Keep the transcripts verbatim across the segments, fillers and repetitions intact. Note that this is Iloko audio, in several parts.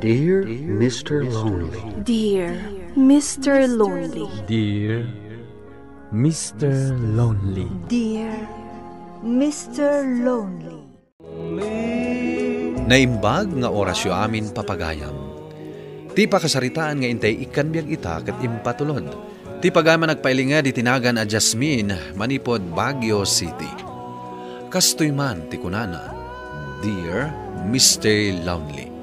Dear Mister Lonely. Dear Mister Lonely. Dear Mister Lonely. Dear Mister Lonely. Naimbag nga orasyo amin, papagayam. Ti pakasaritaan nga intay ikkan biag ita ket impatulod. Ti pagayam a nagpailinged iti nagan a Jasmine manipud Baguio City. Kastoy man ti kunana, "Dear Mister Lonely."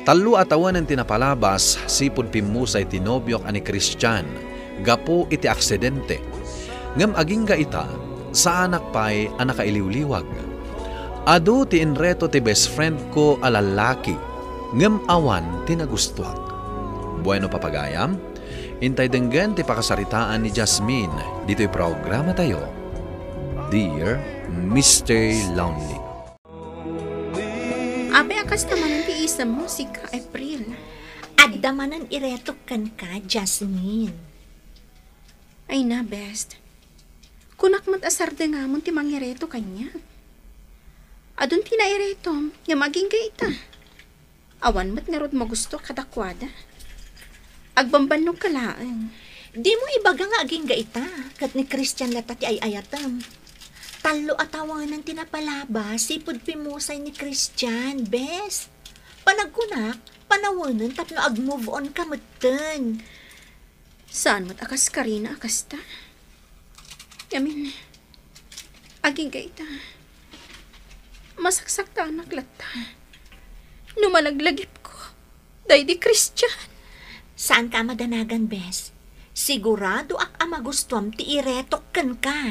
Tallo a tawen ti napalabas sipud pimmusay ti nobiok a ni Christian gapu iti aksidente. Ngem agingga ita, saanak pay a nakailiwliwag. Adu ti inreto ti best friend ko a lallaki, ngem awan ti nagustuak. Bueno, papagayam, intay denggen ti pakasaritaan ni Jasmine ditoy programatayo, Dear Mister Lonely. Apay a kasta manen ti isemmo, sika, April? Adda manen iretok kenka, Jasmine. Ay na, best. Kunak met a sardengamon ti mangireto kaniak. Adun ti nairetom, ngem agingga ita. Awan met ngarud magusto kadakuada. Agbambannogka laeng. Dimo ibaga nga agingga ita, ket ni Christian latta ti ay-ayatem. Tallo a tawenan ti napalabas, sipud pimmusay ni Christian, bes. Panagkunak, panawenen tapno ag-move on ka metten. Saan met a kaskarina a kasta? Amin. Agingga ita. Masaksaktanak latta. No malaglagipko, daydi Christian. Saanka a madanagan, bes. Siguradoak a magustuam ti iretok kenka.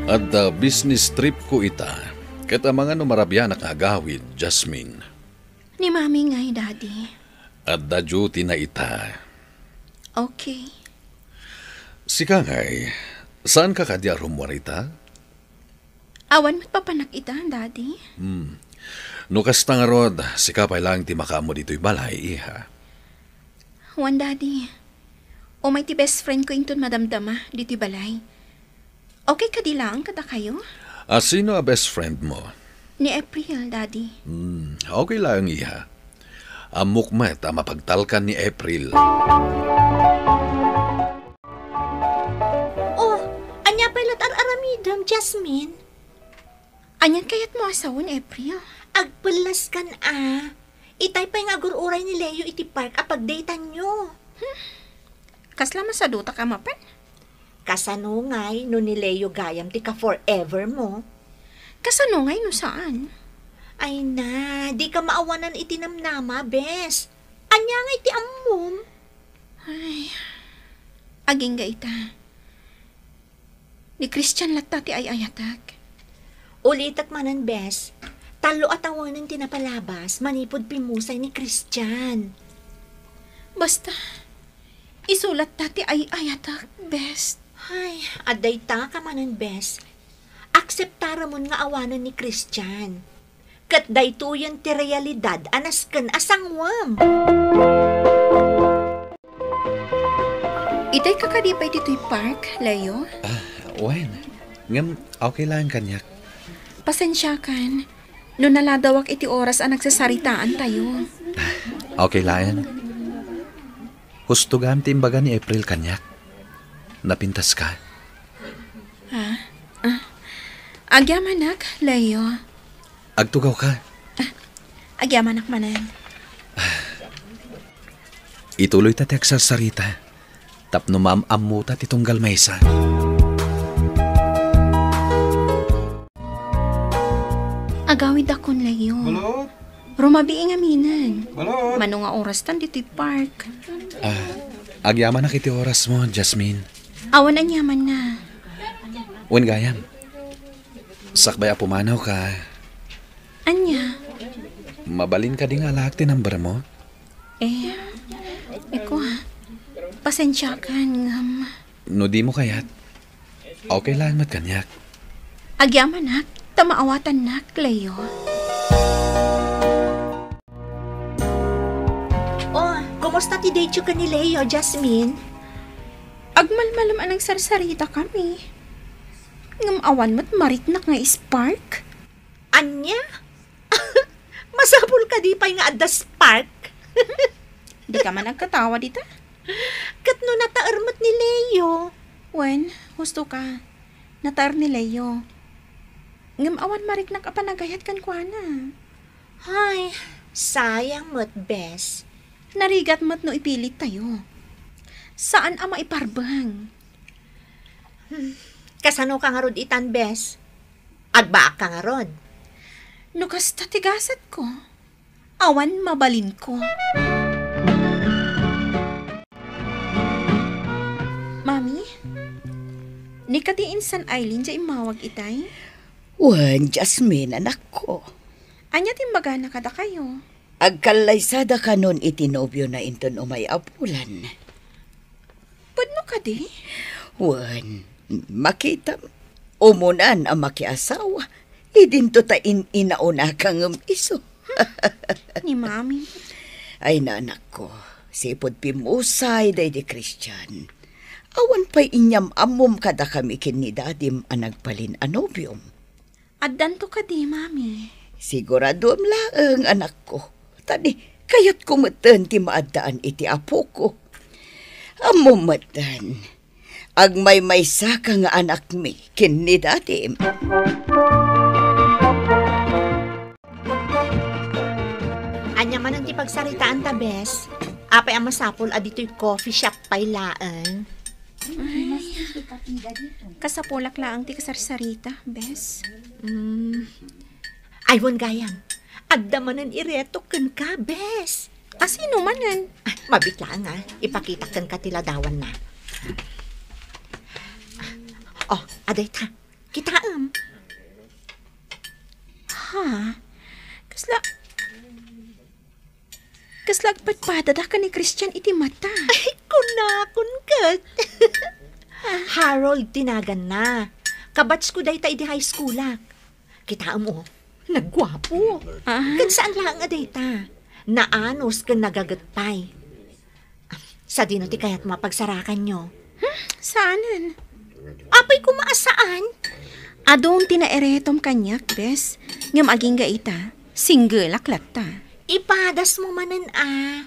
Adda business trip ko ita, ket amangan no marabianak nga agawid, Jasmine. Ni Mami ngay, Daddy. Adda duty na ita. Okay. Sika ngay, saanka kadi a rummuar ita? Awan met papanak ita, Daddy. Hmm. No kasta ngarud, sika pay laeng ti makaammo ditoy balay, iha. Wen, Daddy. Umay ti best friend ko inton madamdama ditoy balay. Okay kadi laeng kadakayo? A, sino a best friend mo? Ni April, Daddy. Hmm, okay laeng, iha. Ammok met a mapagtalkan ni April. Oh, ania pay lat ar-aramidem, Jasmine? Anian kayatmo a sawen, April? Agpellaskan a. Itay pay nga agur-uray ni Leo iti park a pagdateanyo. Hmm. Kasla masadutak a mapan? Kasano ngay no ni Leo gayam ti ka-forever mo? Kasano ngay no saan? Ay na, dika maawanan iti namnama, bes. Ania ngay ti ammom? Ay, agingga ita. Ni Christian latta ti ay-ayatek. Ulitek manen, bes. Tallo a tawenan ti napalabas manipud pimmusay ni Christian. Basta, isu latta ti ay-ayatek, bes. Ay, adda ita ka manen, bes. Akseptaremon nga awanen ni Christian. Ket daytoyen ti realidad a nasken a sanguem. Itay ka kadi pay ditoy park, Leo? Ah, wen. Ngem, okay laeng kaniak. Pasensiakan, no naladawak iti oras a nagsasaritaantayo. Ah, okay laeng. Husto gayam ti imbaga ni April kaniak. Napintaska. Ha? Ah. Agyamanak, Leo. Agtugawka. Ah, agyamanak manen. Ituloyta ti agsarsarita tapno maam-ammota ti tunggal maysa. Agawidakon, Leo. Balot? Rumabii ngaminen. Balot? Mano nga orastan ditoy park? Ah, agyamanak iti orasmo, Jasmine. Awan aniamanna. Wen gayam. Sakbay a pumanawka. Ania? Mabalin kadi nga alaak ti numbermo? Eh, eko, pasensiakan ngem. No dimo kayat, okay laeng met kaniak. Agyamanak, ta maawatannak, Leo. Oh, kumusta ti date-yo ken ni Leo, Jasmine? Agmalmalem a nagsarsaritakami. Ngem awan met mariknak nga spark. Ania? Masapul kadi pay nga adda spark? Dika man agkatawa dita? Ket no nataer met ni Leo? Wen, husto ka. Nataer ni Leo. Ngem awan mariknak a panagayat kenkuana. Ay, sayang met, bes. Narigat met no ipilittayo. Saan a maiparbeng. Hmm, kasano ka ngarud itan, bes? Agbaak ka ngarud? No kasta ti gasatko, awan mabalinko. Mami, ni kadi insan Aileen ti immawag itay? Wen, Jasmine, anakko. Ania ti imbagana kadakayo? Agkallaysada kanon iti nobiona inton umay a bulan. Pudno kadi? Wen, makitam, umunan a makiasawa, idinto ta in-inaunaka ngem isu. Ni Mami. Ay, nanakko, sipud pimmusay daydi Christian. Awan pay inyam-ammom kadakami ken ni Dadim a nagbalin a nobiom. Addanto kadi, Mami? Siguraduem laeng, anakko. Ta ni, kayatko metten ti maaddaan iti apoko. Ammom metten, agmaymaysaka nga anakmi ken ni Dadim. Ania manen ti pagsaritaanta, bes? Apay a masapul a ditoy coffee shop pay laeng? Ay, kasapulak laeng ti kasarsarita, bes. Mm. Ay, wen gayam. Adda manen ireto kenka, bes. A, sino manen? Ah, mabiit laeng, ah. Ipakitak kenka ti ladawanna. Oh, adda ita. Kitaem. Ha? Kasla, kasla agpadpadada ken ni Christian iti mata. Ay, kunakon ket. Harold ti naganna. Kabatchko dayta idi high schoolak. Kitaem, oh. Nagguapo. Ah. Ken saan laeng a dayta. Naanus ken nagaget pay. Sadino ti kayatmo a pagsarakanyo? Hmm, saanen? Apay koma a saan? Adun ti nairetom kaniak, bes. Ngem agingga ita, singgelak latta. Ipadasmo manen a.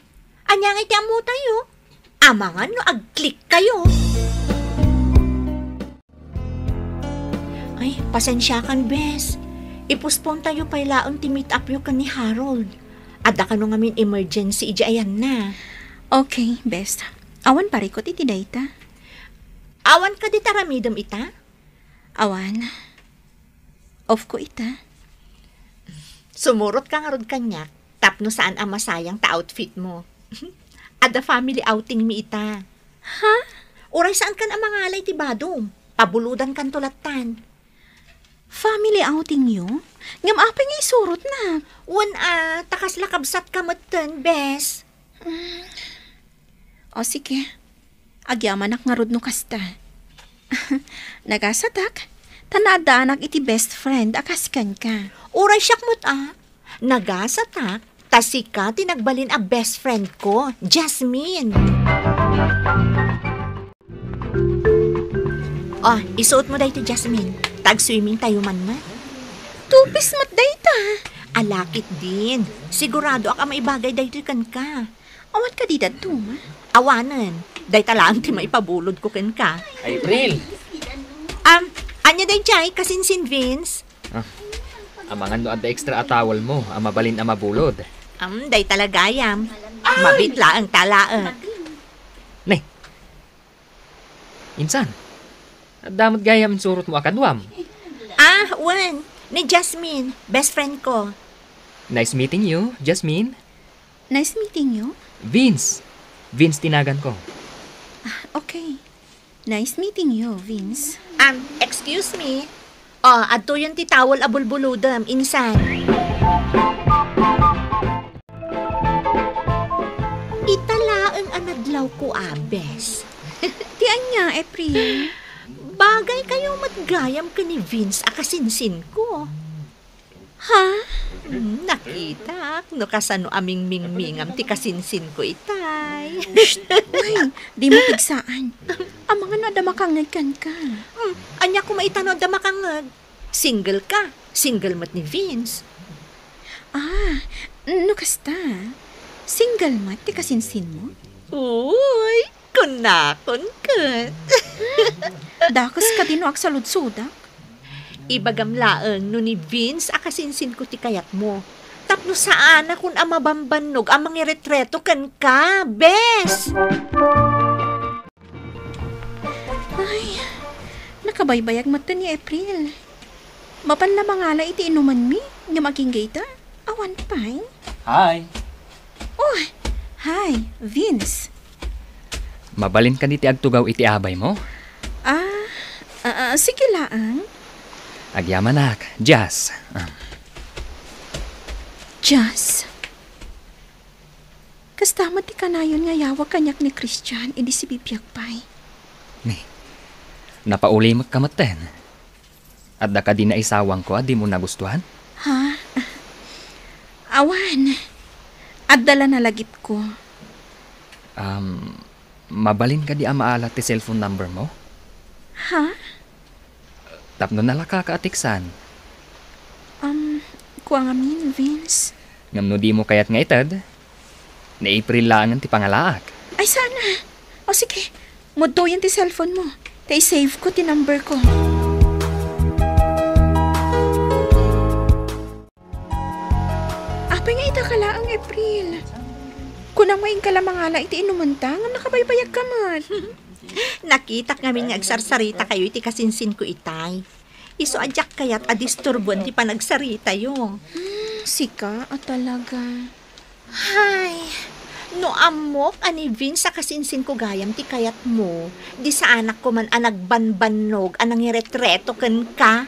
Ania ngay ti ammotayo? Amangan no ag-click kayo. Ay, pasensiakan, bes. I-postpone tayo pay laeng ti meet up yo ken ni Harold. Adda kano ngamin emergency idiay ayanna. Okay, bes. Awan parikut iti dayta. Awan kadi ti aramidem ita? Awan. Off ko ita. Sumurot ka ngarud kaniak tapno saan a masayang ta outfit mo. Adda family outing mi ita. Ha? Uray saan kan a mangalay ti badom. Pabulodan kanto lattan. Family outing yo? Ngem apay nga isurotnak? Wen a, ta kasla kabsat ka metten, bes. Mm. O, sige. Agyamanak ngarud no kasta. Nagasatak, ta naaddaanak iti best friend a kas kenka. Uray siak met a. Nagasatak, ta sika ti nagbalin a best friend ko, Jasmine. O, isuot mo daytoy, Jasmine. Ta ag-swimming tayo man met. Two-piece met dayta. Ala ketdin. Siguradoak a maibagay daytoy kenka. Awan kadi dadduma? Awanen. Dayta laeng ti maipabulod ko kenka. April! Am, ania daydiay, kasinsin Vince? Ah, amangan no adda extra a towel mo a mabalin a mabulod. Am, dayta la gayam. Mabiit laeng ta laeng. Ne. Insan, adda met gayam insurot mo a kaduam? Ah, wen. Ni Jasmine, best friend ko. Nice meeting you, Jasmine. Nice meeting you. Vince. Vince ti nagan ko. Ah, okay. Nice meeting you, Vince. Um, excuse me. O, adtoyen ti towel a bulbulodem, insan. Ita laeng a nadlawko a bes. Ti ania, April? Bagay kayo met gayam ken ni Vince a kasinsinko. Ha? Hmm, nakitak no kasano a mingmingmingam ti kasinsinko itay. Shh! Uy, dimo pigsaan. Amangan no adda makangngeg kenka. Hmm, ania koma ita no adda makangngeg? Single ka. Single met ni Vince. Ah, no kasta, single met ti kasinsinmo? Uy, kunakon ket. Dakes kadi no agsaludsodak? Ibagam laeng no ni Vince a kasinsinko ti kayatmo. Tapno saanakon a mabambannog a mangiretreto kenka, bes! Ay, nakabaybayag met ni April. Mapan la mangala iti inumanmi, ngem agingga ita, awan pay. Hi. Oh, hi, Vince. Mabalin kadi ti agtugaw iti abaymo? Ah, ah, ah, sige laeng. Agyamanak, Jazz. Ah. Jazz? Kasta met ti kanayon nga ayawag kaniak ni Christian idi sibibiag pay. Ni, napaulimekka metten. Adda kadi naisawangko a dimo nagustuan? Ha? Awan. Adda la nalagipko. Um, mabalin kadi a maala ti cellphone number mo? Ha? Tapno nalakaka a teksan. Um, kua ngamin, Vince. Ngem no dimo kayat nga ited, ni April laengen ti pangalaak. Ay, saan a. O sige, mudtoyen ti cellphone mo. Ta i-save ko ti number ko. Apay nga ita ka laeng, April? Kunam nga inka la mangala iti inumenta, ngem nakabaybayagka met. Nakitak ngamin nga agsarsarita kayo iti kasinsinko itay. Isu a diak kayat a disturboen ti panagsaritayo. Hmm, sika a talaga. Hay, no ammok a ni Vince a kasinsinko gayam ti kayatmo, di saanak koman a nagbanbannog a nangiretreto kenka.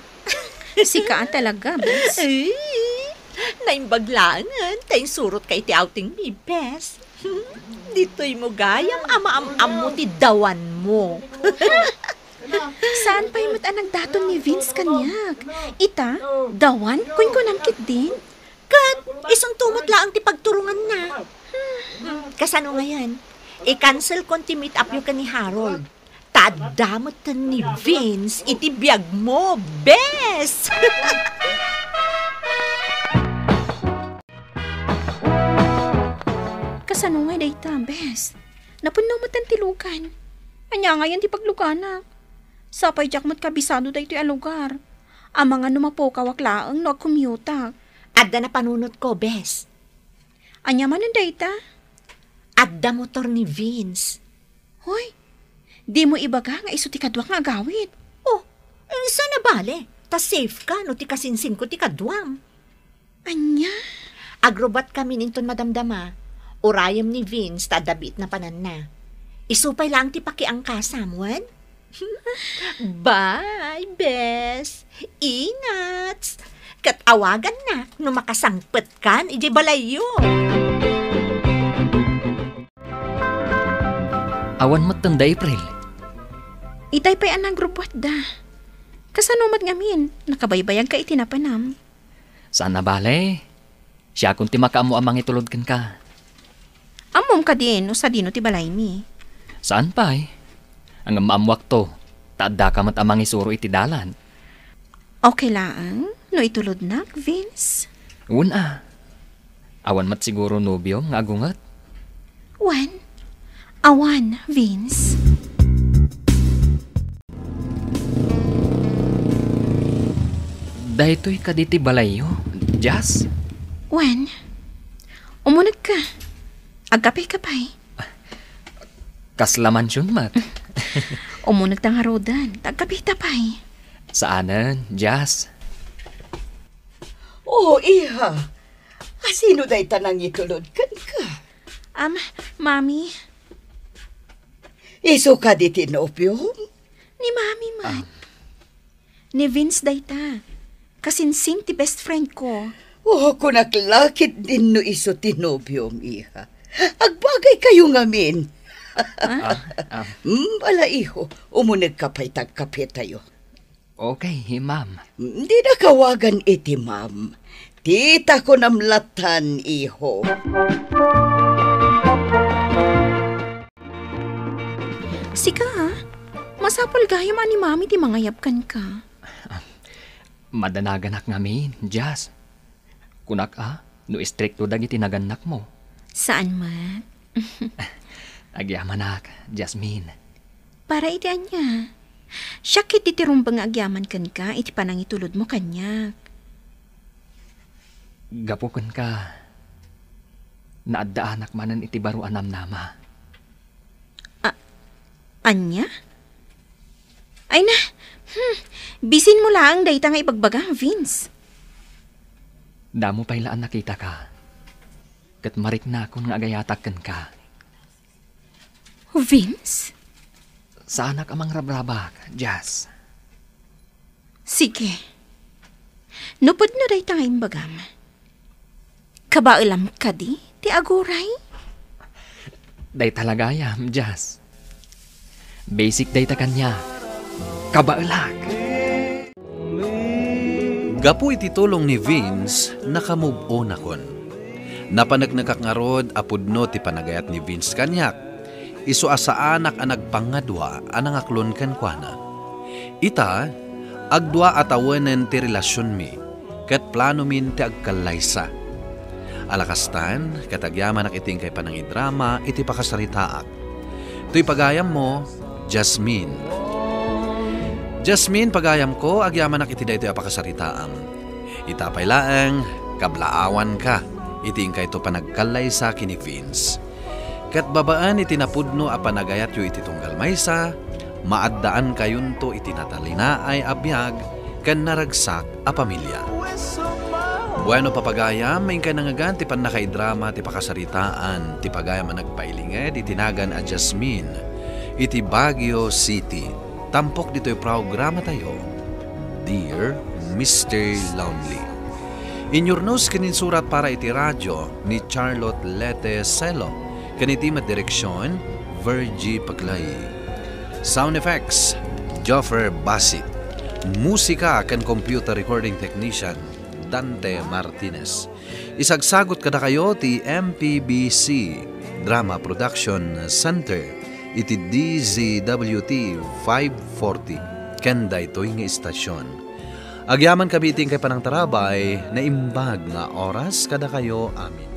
Sika a talaga, bes. Ay, naimbag laengen ta insurotka iti outing mi, bes. Ditoy mo gayam a maam-ammo ti dawanmo. Saan pay met a nagdaton ni Vince kaniak? Ita, dawan, kunkunam ketdin. Ket isunto met laeng ti pagturonganna. Hmm, kasano ngayen? I-cancel kon ti meet up yo ken ni Harold. Ta adda met ni Vince iti biagmo, bes! Kasano ngay dayta, bes? Napunnaw met ti lugan. Ania ngayen ti pagluganak? Sapay diak met kabisado daytoy a lugar. Amangan no mapukawak laeng no agkumyutak. Adda napanunotko, bes. Ania manen dayta? Adda motor ni Vince. Hoy, dimo ibaga nga isu ti kaduak nga agawid. Oh, saan a bale? Ta safe ka no ti kasinsinko ti kaduam. Ania? Agrubat kamin inton madamdama. Urayem ni Vince ta adda biit napananna. Isu pay laeng ti pakiangkasam, wen? Bye, bes. Ingats. Ket awagannak no makasangpetkan idiay balayyo. Awan metten da April. Itay pay a nagrubbuatda. Kasano met ngamin? Nakabaybayagka iti napanam. Saan a bale. Siakon ti makaammo a mangitulod kenka. Ammom kadi no sadino ti balaymi? Saan pay. Ngem maammoakto, ta addaka met a mangisuro iti dalan. Okay laeng no itulodnak, Vince? Wen a. Awan met siguro nobiom nga agunget? Wen, awan, Vince. Daytoy kadi ti balayyo, Jazz? Wen, umunegka. Agkapeka pay. Kasla mansion met. Umunegta ngaruden, ta agkapeta pay. Saanen, Jazz. Oh, iha. Asino dayta nangitulod kenka? Am, Mami. Isu kadi ti nobiom? Ni Mami met. Ah. Ni Vince dayta. Kasinsin ti best friend ko. Oh, kunak la ketdin no isu ti nobiom, iha. Agbagaykayo ngamin. Ah? Ah, ah. Hmm, ala, iho, umunegka pay ta agkapetayo. Okay, ma'am. Dinaka awagan iti ma'am. Tita ko namlatan, iho. Sika, a? Masapul gayam a ni Mami ti mangayab kenka. Madanaganak ngamin, Jazz. Kunak a, No istrikto dagiti nagannakmo. Saan met? Agyamanak, Jasmine. Para iti ania? Siak ketdi ti rumbeng nga agyaman kenka iti panangitulodmo kaniak. Gapu kenka, naaddaanak manen iti baro a namnama. A-, ania? Ay na, hmm, bisinmo laeng dayta nga ibagbaga, Vince. Damo pay la a nakitaka. Ket mariknakon nga agayatak kenka. Vince? Saanak a mangrabrabak, Jazz. Sige. No pudno dayta nga imbagam, kabaelam kadi ti aguray? Dayta la gayam, Jazz. Basic dayta kaniak. Kabaelak. Gapu iti tulong ni Vince, naka-move on akon. Napaneknekak ngarud a pudno ti panagayat ni Vince kaniak, isu a saanak a nagpangadua a nangaklon kenkuana. Ita, agdua a tawenen ti relasionmi, ket planomin ti agkallaysa. Ala kastan, ket agyamanak iti inkay panangidrama iti pakasaritaak. Toy pagayammo, Jasmine. Jasmine, pagayamko, agyamanak iti daytoy a pakasaritaam. Ita pay laeng, kablaawanka iti inkayto panagkallaysa ken ni Vince. Ket babaen iti napudno a panagayatyo iti tunggal maysa, maaddaankayonto iti natalinaay a biag ken naragsak a pamilia. Bueno, papagayam, inkay nangngegan ti pannakaidrama ti pakasaritaan ti pagayam a nagpailinged iti nagan a Jasmine iti Baguio City. Tampok ditoy programatayo, Dear Mister Lonely. Inyurnos ken insurat para iti radio ni Charlotte Lete Celo, ken iti met direksion, Virgie Paclay. Sound effects, Joffer Basit. Musika ken computer recording technician, Dante Martinez. Isagsagut kadakayo ti M P B C Drama Production Center iti D Z W T five forty ken daytoy nga istasion. Agyamankami iti inkay panangtarabay, naimbag nga oras kadakayo amin.